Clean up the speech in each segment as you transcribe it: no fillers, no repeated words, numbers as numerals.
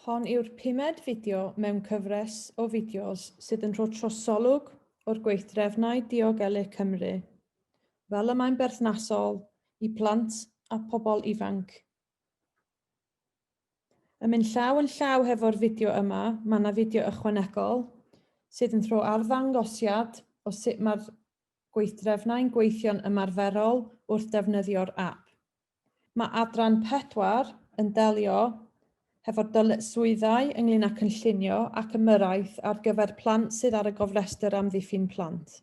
Hon yw'r pumed fideo mewn cyfres o fideos sydd yn rhoi trosolwg o'r gweithdrefnau diogelu Cymru, fel y mae'n berthnasol i plant a pobl ifanc. Yn mynd llaw yn llaw hefo'r fideo yma, mae yna fideo ychwanegol sydd yn rhoi arddangosiad o sut mae'r gweithdrefnau'n gweithio'n ymarferol wrth defnyddio'r ap. Mae adran 4 yn delio hefo'r dyletswyddau ynglŷn â cynllunio ac ymyrraeth ar gyfer plant sydd ar y gofrestr amddiffyn plant.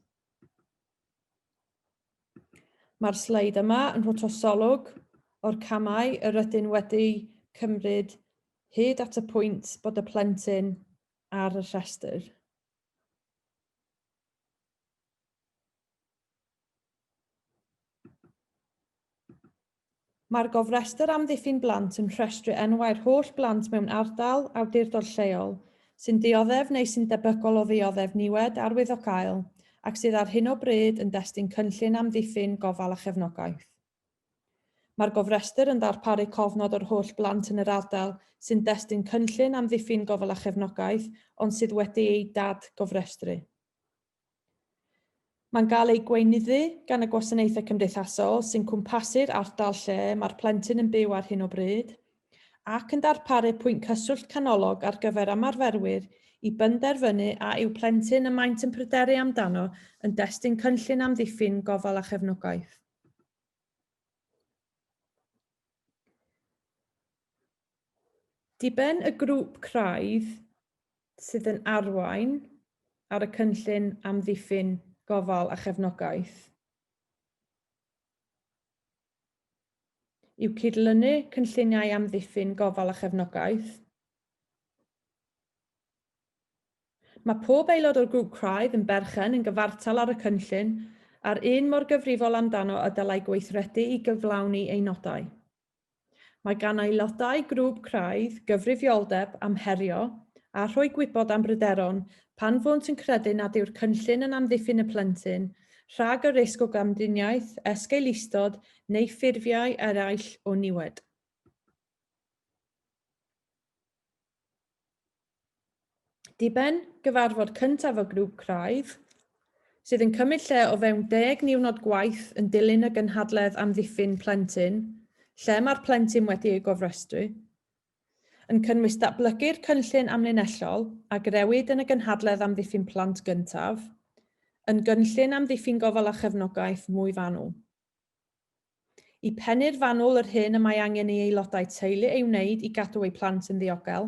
Mae'r sleid yma yn rhoi trosolwg o'r camau yr ydyn wedi cymryd hyd at y pwynt bod y plentyn ar y rhestr. Mae'r Gofrestr Amddiffyn Blant yn rhestru enwau'r holl blant mewn ardal awdurdod lleol sy'n dioddef neu sy'n debygol o ddioddef niwed arwyddocaol ac sydd ar hyn o bryd yn destun cynllun amddiffyn gofal a chefnogaeth. Mae'r gofrestr yn darparu cofnod o'r holl blant yn yr ardal sy'n destun cynllun amddiffyn gofal a chefnogaeth ond sydd wedi eu dad-gofrestru. Mae'n cael ei gweinyddu gan y gwasanaethau cymdeithasol sy'n cwmpasu'r ardal lle mae'r plentyn yn byw ar hyn o bryd, ac yn darparu pwynt cyswllt canolog ar gyfer ymarferwyr i benderfynu a yw plentyn y maent yn pryderu amdano yn destun cynllun amddiffyn gofal a chefnogaeth. Diben y grŵp craidd sydd yn arwain ar y cynllun amddiffyn gofal a chefnogaeth yw cydlynu cynlluniau amddiffyn gofal a chefnogaeth. Mae pob aelod o'r grŵp craidd yn berchen yn gyfartal ar y cynllun a'r un mor gyfrifol amdano y dylai gweithredu i gyflawni ei nodau. Mae gan aelodau grŵp craidd gyfrifioldeb am herio a rhoi gwybod am bryderon pan fônt yn credu nad yw'r cynllun yn amddiffyn y plentyn rhag y risg o gamdriniaeth, esgeulustod neu ffurfiau eraill o niwed. Diben gyfarfod cyntaf y grŵp craidd, sydd yn cymryd lle o fewn deg niwrnod gwaith yn dilyn y gynhadledd amddiffyn plentyn, lle mae'r plentyn wedi ei gofrestru, yn cynnwys datblygu'r cynllun amlinellol a grewyd yn y gynhadledd amddiffyn plant gyntaf, yn gynllun amddiffyn gofal a chefnogaeth mwy fanwl. I pennu'r fanwl yr hyn y mae angen i aelodau teulu ei wneud i gadw eu plant yn ddiogel,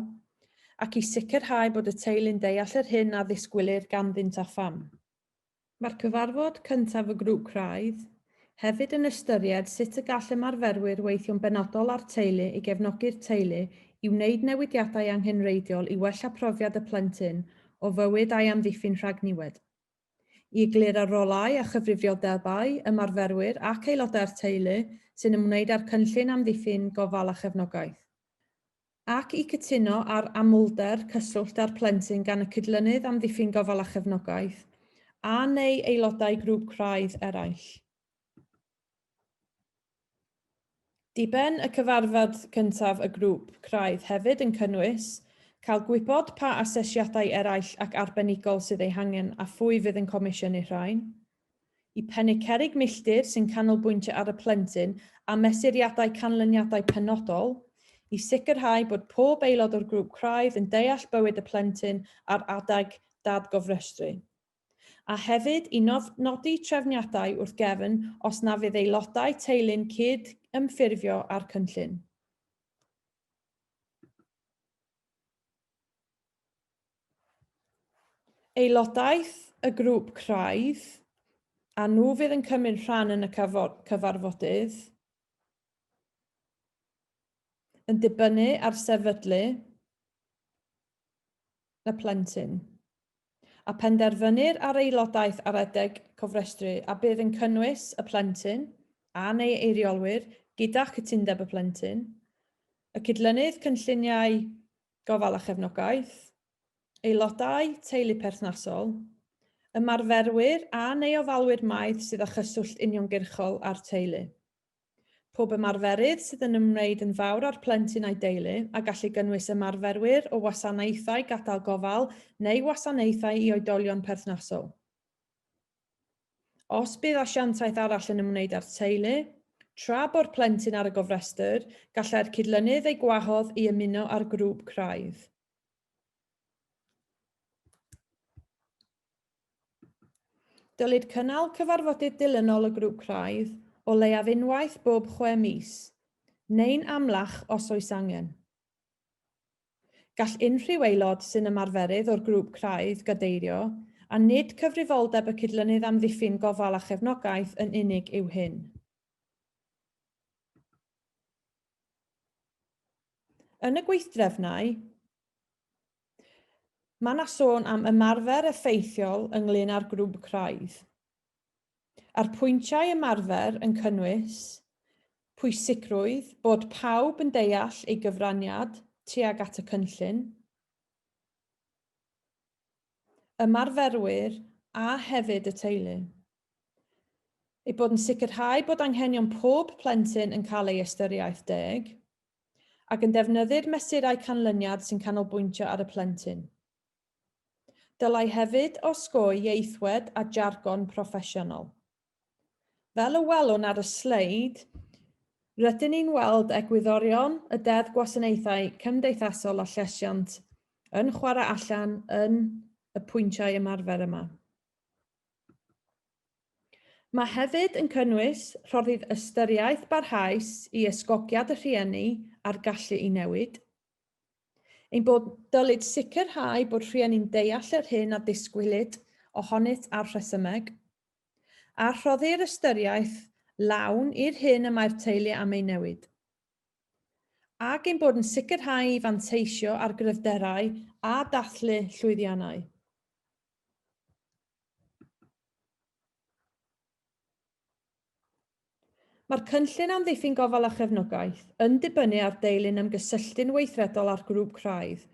ac i sicrhau bod y teulu'n deall yr hyn a ddisgwylir ganddynt a pham. Mae'r cyfarfod cyntaf y Grŵp Craidd hefyd yn ystyried sut y gall ymarferwyr weithio'n benodol â'r teulu i gefnogi'r teulu i wneud newidiadau anghenreidiol i wella profiad y plentyn o fywyd a'i amddiffyn rhag niwed. I egluro rolau a chyfrifioldebau ymarferwyr ac aelodau'r teulu sy'n ymwneud â'r cynllun amddiffyn gofal a chefnogaeth. Ac i cytuno ar amlder cyswllt â'r plentyn gan y cydlynydd amddiffyn gofal a chefnogaeth, a neu aelodau grŵp craidd eraill. Diben y cyfarfod cyntaf y grŵp craidd hefyd yn cynnwys cael gwybod pa asesiadau eraill ac arbenigol sydd eu hangen a phwy fydd yn comisiynu rhain, i pennu cerrig milltir sy'n canolbwyntio ar y plentyn a mesuriadau canlyniadau penodol, i sicrhau bod pob aelod o'r grŵp craidd yn deall bywyd y plentyn ar adeg dadgofrestru. A hefyd i nodi trefniadau wrth gefn os na fydd aelodau teulu'n cyd-ymffurfio â'r cynllun. Aelodaeth y grŵp craidd, a nhw fydd yn cymryd rhan yn y cyfarfodydd, yn dibynnu ar sefydlu y plentyn. A phenderfynir ar aelodaeth ar adeg cofrestru a bydd yn cynnwys y plentyn a neu eiriolwyr gyda chytundeb y plentyn, y cydlynydd cynlluniau gofal a chefnogaeth, aelodau teulu perthnasol, ymarferwyr a neu ofalwyr maeth sydd â chyswllt uniongyrchol â'r teulu. Pob ymarferydd sydd yn ymwneud yn fawr â'r plentyn a'i deulu, a gallu gynnwys ymarferwyr o wasanaethau gadael gofal neu wasanaethau i oedolion perthnasol. Os bydd asiantaeth arall yn ymwneud â'r teulu, tra bo'r plentyn ar y gofrestr, gallai'r cydlynydd ei gwahodd i ymuno â'r grŵp craidd. Dylid cynnal cyfarfodydd dilynol y grŵp craidd o leiaf unwaith bob chwe mis, neu'n amlach os oes angen. Gall unrhyw aelod sy'n ymarferydd o'r grŵp craidd gadeirio, a nid cyfrifoldeb y Cydlynydd Amddiffyn Gofal a Chefnogaeth yn unig yw hyn. Yn y gweithdrefnau, Mae 'na sôn am ymarfer effeithiol ynglŷn â'r grŵp craidd. A'r pwyntiau ymarfer yn cynnwys pwysigrwydd bod pawb yn deall ei gyfraniad tuag at y cynllun, ymarferwyr a hefyd y teulu. Ei bod yn sicrhau bod anghenion pob plentyn yn cael ei ystyriaeth deg, ac yn defnyddir mesurau canlyniad sy'n canolbwyntio ar y plentyn. Dylai hefyd osgoi ieithwedd a jargon proffesiynol. Fel y welwn ar y sleid, rydyn ni'n weld egwyddorion y Deddf Gwasanaethau Cymdeithasol a Llesiant yn chwarae allan yn y pwyntiau ymarfer yma. Mae hefyd yn cynnwys rhoddi'r ystyriaeth barhaus i ysgogiad y rhieni a'r gallu i newid. Ein bod dylid sicrhau bod rhieni'n deall yr hyn a ddisgwylid ohonynt a'r rhesymeg, a rhoddi'r ystyriaeth lawn i'r hyn y mae'r teulu am ei newid. Ac ein bod yn sicrhau i fanteisio ar gryfderau a dathlu llwyddiannau. Mae'r cynllun amddiffyn gofal a chefnogaeth yn dibynnu ar deulu'n ymgysylltu'n weithredol â'r grŵp craidd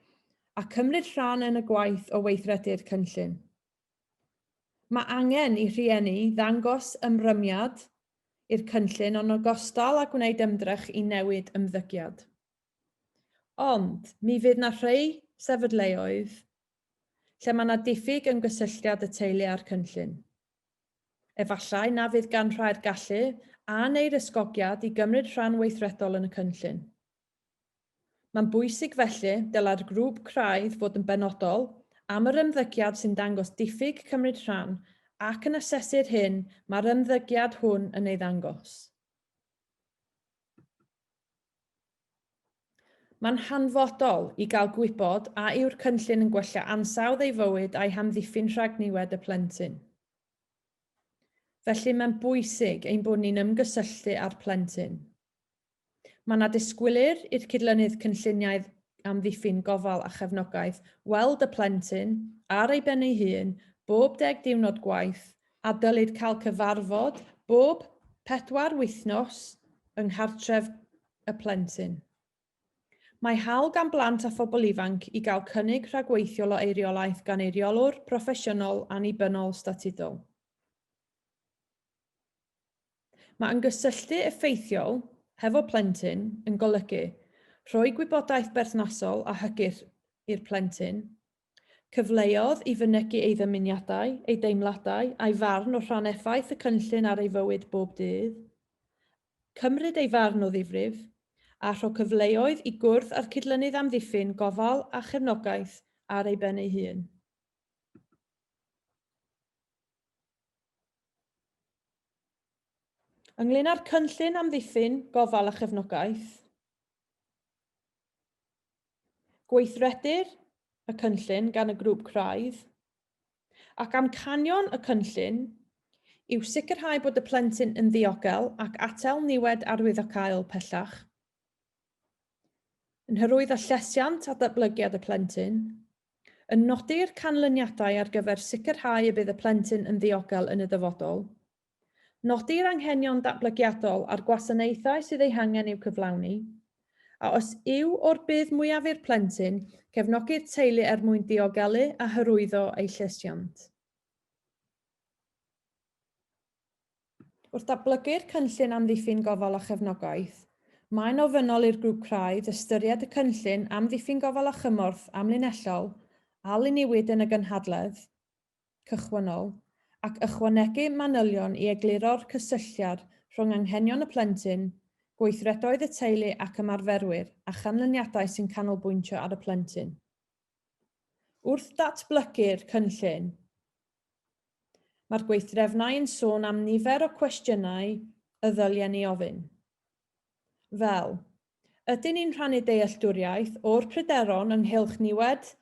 a cymryd rhan yn y gwaith o weithredu'r cynllun. Mae angen i rhieni ddangos ymrwymiad i'r cynllun yn ogystal â gwneud ymdrech i newid ymddygiad. Ond, mi fydd 'na rhai sefydleoedd lle mae 'na diffyg ymgysylltiad y teulu â'r cynllun. Efallai na fydd gan rhai'r gallu a neu'r ysgogiad i gymryd rhan weithredol yn y cynllun. Mae'n bwysig felly, dylai'r grŵp craidd fod yn benodol am yr ymddygiad sy'n dangos diffyg cymryd rhan ac yn asesu'r hyn mae'r ymddygiad hwn yn ei ddangos. Mae'n hanfodol i gael gwybod a yw'r cynllun yn gwella ansawdd ei fywyd a'i hamddiffyn rhag niwed y plentyn. Felly mae'n bwysig ein bod ni'n ymgysylltu â'r plentyn. Mae 'na disgwylir i'r cydlynydd cynlluniau amddiffyn gofal a chefnogaeth weld y plentyn ar ei ben ei hun bob deg diwrnod gwaith a dylid cael cyfarfod bob pedwar wythnos yng nghartref y plentyn. Mae hawl gan blant a phobl ifanc i gael cynnig rhagweithiol o eiriolaeth gan eiriolwr proffesiynol annibynnol statudol. Mae ymgysylltu effeithiol hefo plentyn yn golygu rhoi gwybodaeth berthnasol a hygyrch i'r plentyn, cyfleodd i fynegi ei ddymuniadau, ei deimladau a'i farn o rhan effaith y cynllun ar ei fywyd bob dydd, cymryd ei farn o ddifrif, a rho cyfleoedd i gwrdd â'r cydlynydd amddiffyn gofal a chefnogaeth ar ei ben ei hun. Ynglŷn â'r cynllun amddiffyn gofal a chefnogaeth, gweithredir y cynllun gan y grŵp craidd, Ac amcanion y cynllun yw sicrhau bod y plentyn yn ddiogel ac atal niwed arwyddocaol pellach, yn hyrwyddo llesiant a datblygiad y plentyn, yn nodi'r canlyniadau ar gyfer sicrhau y bydd y plentyn yn ddiogel yn y dyfodol, Nodi'r anghenion datblygiadol a'r gwasanaethau sydd eu hangen i'w cyflawni, a os yw o'r budd mwyaf i'r plentyn, cefnogi'r teulu er mwyn diogelu a hyrwyddo eu llesiant. Wrth ddatblygu'r cynllun amddiffyn gofal a chefnogaeth, mae'n ofynnol i'r grŵp craidd ystyried y cynllun amddiffyn gofal a chymorth amlinellol a luniwyd yn y gynhadledd cychwynnol ac ychwanegu manylion i egluro'r cysylltiad rhwng anghenion y plentyn, gweithredoedd y teulu ac ymarferwyr a chanlyniadau sy'n canolbwyntio ar y plentyn. Wrth ddatblygu'r cynllun, Mae'r gweithdrefnau yn sôn am nifer o cwestiynau y ddylien ni ofyn. Fel, ydyn ni'n rhannu dealltwriaeth o'r pryderon ynghylch niwed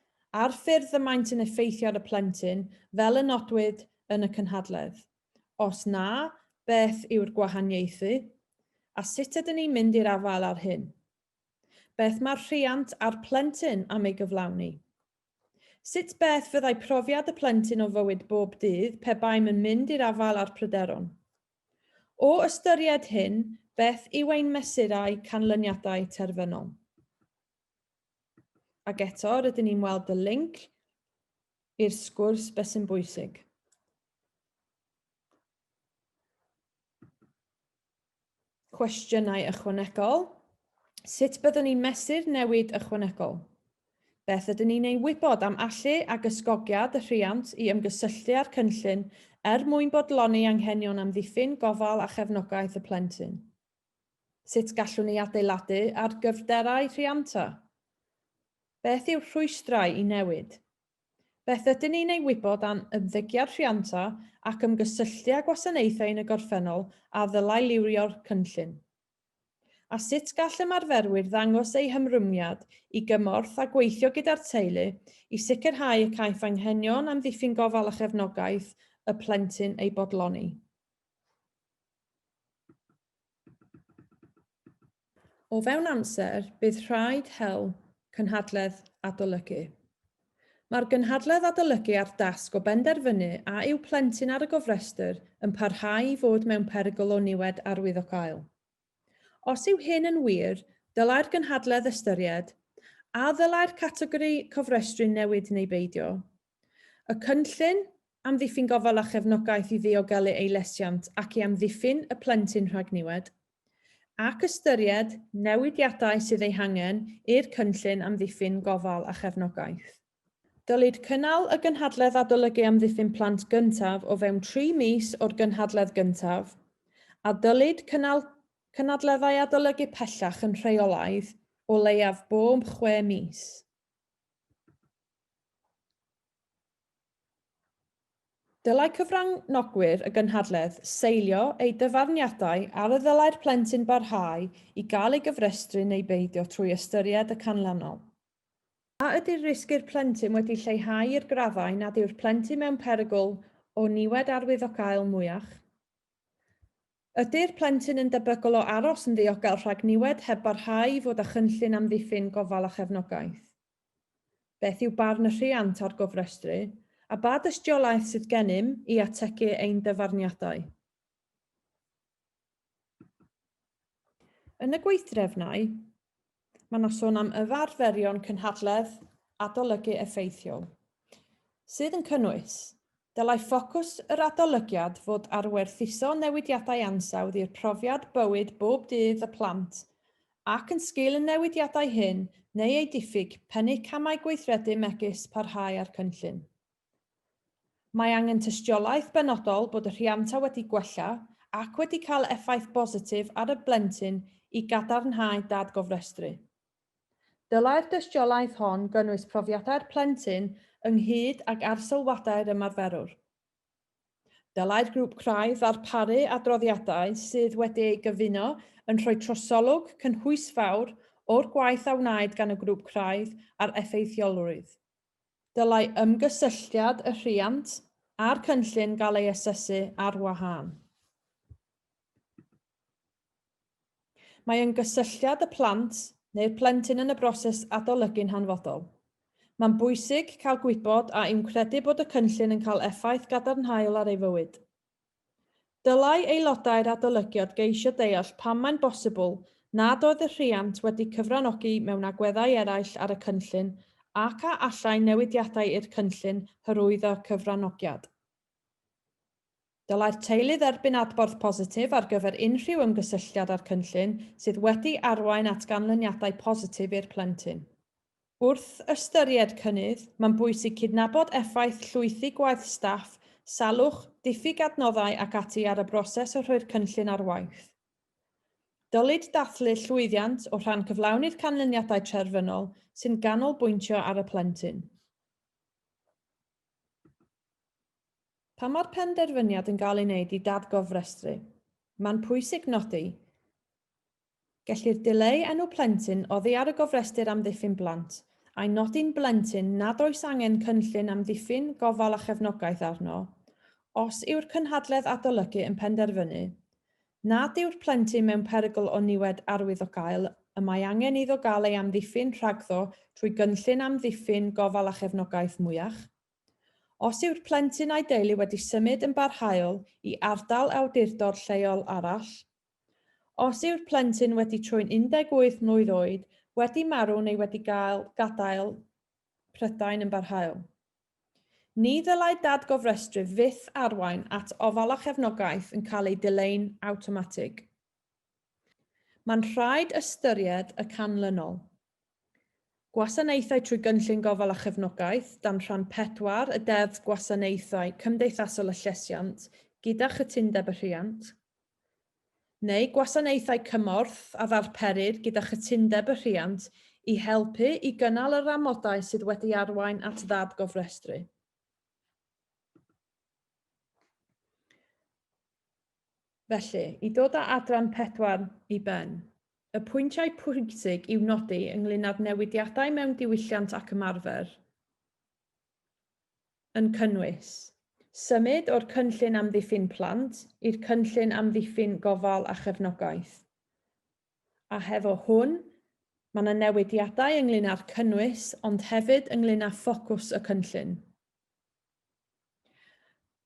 a'r ffyrdd y maent yn effeithio ar y plentyn fel y nodwyd yn y cynhadledd? Os na, beth yw'r gwahaniaethu? A sut ydyn ni'n mynd i'r afael â'r hyn? Beth mae'r rhiant a'r plentyn am ei gyflawni? Sut beth fyddai profiad y plentyn o fywyd bob dydd pe baem yn mynd i'r afael â'r pryderon? O ystyried hyn, beth yw ein mesurau canlyniadau terfynol? Ac eto, rydyn ni'n weld y linc i'r sgwrs Beth sy'n bwysig. Cwestiynau ychwanegol. Sut byddwn ni'n mesur newid ychwanegol? Beth ydyn ni'n ei wybod am allu ac ysgogiad y rhiant i ymgysylltu â'r cynllun er mwyn bodloni anghenion amddiffyn, gofal a chefnogaeth y plentyn? Sut gallwn ni adeiladu ar gyfderau rhianta? Beth yw'r rhwystrau i newid? Beth ydyn ni'n ei wybod am ymddygiad rhianta ac ymgysylltu â gwasanaethau yn y gorffennol a ddylai liwio'r cynllun? A sut gall ymarferwyr ddangos eu hymrwymiad i gymorth a gweithio gyda'r teulu i sicrhau y caiff anghenion amddiffyn gofal a chefnogaeth y plentyn eu bodloni? O fewn amser, bydd rhaid hel cynhadledd adolygu. Mae'r gynhadledd adolygu ar dasg o benderfynu a yw plentyn ar y gofrestr yn parhau i fod mewn perygl o niwed arwyddocaol. Os yw hyn yn wir, dylai'r gynhadledd ystyried a ddylai'r categori cofrestru newid neu beidio. Y cynllun amddiffyn gofal a chefnogaeth i ddiogelu ei lesiant ac i amddiffyn y plentyn rhag niwed, ac ystyried newidiadau sydd eu hangen i'r cynllun amddiffyn gofal a chefnogaeth. Dylid cynnal y Gynhadledd Adolygu Amddiffyn Plant gyntaf o fewn tri mis o'r gynhadledd gyntaf, a dylid cynnal cynadleddau adolygu pellach yn rheolaidd, o leiaf bob chwe mis. Dylai cyfranogwyr y gynhadledd seilio eu dyfarniadau ar a ddylai'r plentyn barhau i gael ei gofrestru neu beidio trwy ystyried y canlynol. A ydy'r risg i'r plentyn wedi lleihau i'r graddau nad yw'r plentyn mewn perygl o niwed arwyddocaol mwyach? Ydy'r plentyn yn debygol o aros yn ddiogel rhag niwed heb barhau i fod â chynllun amddiffyn gofal a chefnogaeth? Beth yw barn y rhiant ar gofrestru, a ba dystiolaeth sydd gennym i ategu ein dyfarniadau? Yn y gweithdrefnau, mae yna sôn am ymarferion cynhadledd adolygu effeithiol, sydd yn cynnwys Dylai ffocws yr adolygiad fod ar werthuso newidiadau ansawdd i'r profiad bywyd bob dydd y plant ac yn sgil y newidiadau hyn neu eu diffyg, pennu camau gweithredu megis parhau â'r cynllun. Mae angen tystiolaeth benodol bod y rhianta wedi gwella ac wedi cael effaith bositif ar y blentyn i gadarnhau dadgofrestru. Dylai'r dystiolaeth hon gynnwys profiadau'r plentyn ynghyd ag arsylwadau'r ymarferwr. Dylai'r grŵp craidd ddarparu adroddiadau sydd wedi ei gyfuno yn rhoi trosolwg cynhwysfawr o'r gwaith a wnaed gan y grŵp craidd a'r effeithiolrwydd. Dylai ymgysylltiad y rhiant â'r cynllun gael ei asesu ar wahân. Mae ymgysylltiad y plant neu'r plentyn yn y broses adolygu'n hanfodol. Mae'n bwysig cael gwybod a yw'n credu bod y cynllun yn cael effaith gadarnhaol ar ei fywyd. Dylai aelodau'r adolygiad geisio deall pam mae'n bosibl nad oedd y rhiant wedi cyfranogi mewn agweddau eraill ar y cynllun ac a allai newidiadau i'r cynllun hyrwyddo cyfranogiad. Dylai'r teulu dderbyn adborth positif ar gyfer unrhyw ymgysylltiad â'r cynllun sydd wedi arwain at ganlyniadau positif i'r plentyn. Wrth ystyried cynnydd, mae'n bwysig cydnabod effaith llwythi gwaith staff, salwch, diffyg adnoddau ac ati ar y broses o rhoi'r cynllun ar waith. Dylid dathlu llwyddiant o rhan cyflawni'r canlyniadau terfynol sy'n ganolbwyntio ar y plentyn. Pan mae'r penderfyniad yn cael ei wneud i dadgofrestru, mae'n pwysig nodi, Gellir dileu enw plentyn oddi ar y gofrestr amddiffyn blant, a'i nodi'n blentyn nad oes angen cynllun amddiffyn gofal a chefnogaeth arno, os yw'r cynhadledd adolygu yn penderfynu nad yw'r plentyn mewn perygl o niwed arwyddocaol y mae angen iddo gael ei amddiffyn rhagddo trwy gynllun amddiffyn gofal a chefnogaeth mwyach. Os yw'r plentyn a'i deulu wedi symud yn barhaol i ardal awdurdod lleol arall. Os yw'r plentyn wedi troi'n 18 mlwydd oed, wedi marw neu wedi gael gadael Prydain yn barhaol. Ni ddylai dadgofrestru fyth arwain at ofal a chefnogaeth yn cael eu dileu'n awtomatig. Mae'n rhaid ystyried y canlynol. Gwasanaethau trwy Gynllun Gofal a Chefnogaeth, dan Rhan 4 y Deddf Gwasanaethau Cymdeithasol a Llesiant gyda chytundeb y rhiant, neu gwasanaethau cymorth a ddarperir gyda chytundeb y rhiant i helpu i gynnal yr amodau sydd wedi arwain at ddad-gofrestru. Felly, i dod â adran 4 i ben, y pwyntiau pwysig i'w nodi ynglŷn â'r newidiadau mewn diwylliant ac ymarfer yn cynnwys. Symud o'r Cynllun Amddiffyn Plant i'r Cynllun Amddiffyn Gofal a Chefnogaeth. A hefo hwn, mae yna newidiadau ynglŷn â'r cynnwys ond hefyd ynglŷn â ffocws y cynllun.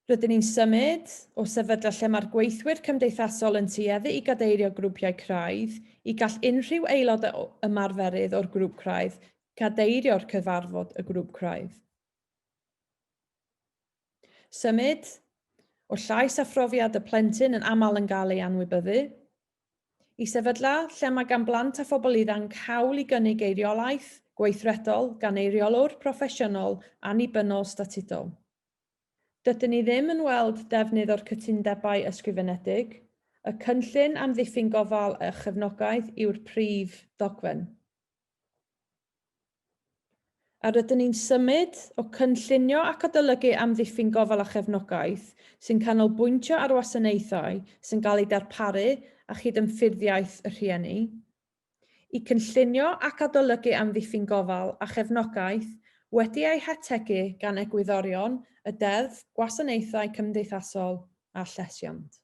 Rydyn ni'n symud o sefydliad lle mae'r gweithwyr cymdeithasol yn tueddu i gadeirio grwpiau craidd i gall unrhyw aelod o ymarferydd o'r grŵp craidd gadeirio'r cyfarfod y grŵp craidd. Symud o llais a phrofiad y plentyn yn aml yn gael ei anwybyddu, i sefydla lle mae gan blant a phobl ifanc hawl i gynnig eiriolaeth gweithredol gan eiriolwr proffesiynol annibynnol statudol. Dydyn ni ddim yn weld defnydd o'r cytundebau ysgrifenedig, y cynllun amddiffyn gofal a chefnogaeth yw'r prif ddogfen. A rydyn ni'n symud o cynllunio ac adolygu amddiffyn gofal a chefnogaeth sy'n canolbwyntio ar wasanaethau sy'n cael eu darparu a chydymffurfiaeth y rhieni, i cynllunio ac adolygu amddiffyn gofal a chefnogaeth wedi eu hategu gan egwyddorion y Deddf Gwasanaethau Cymdeithasol a Llesiant.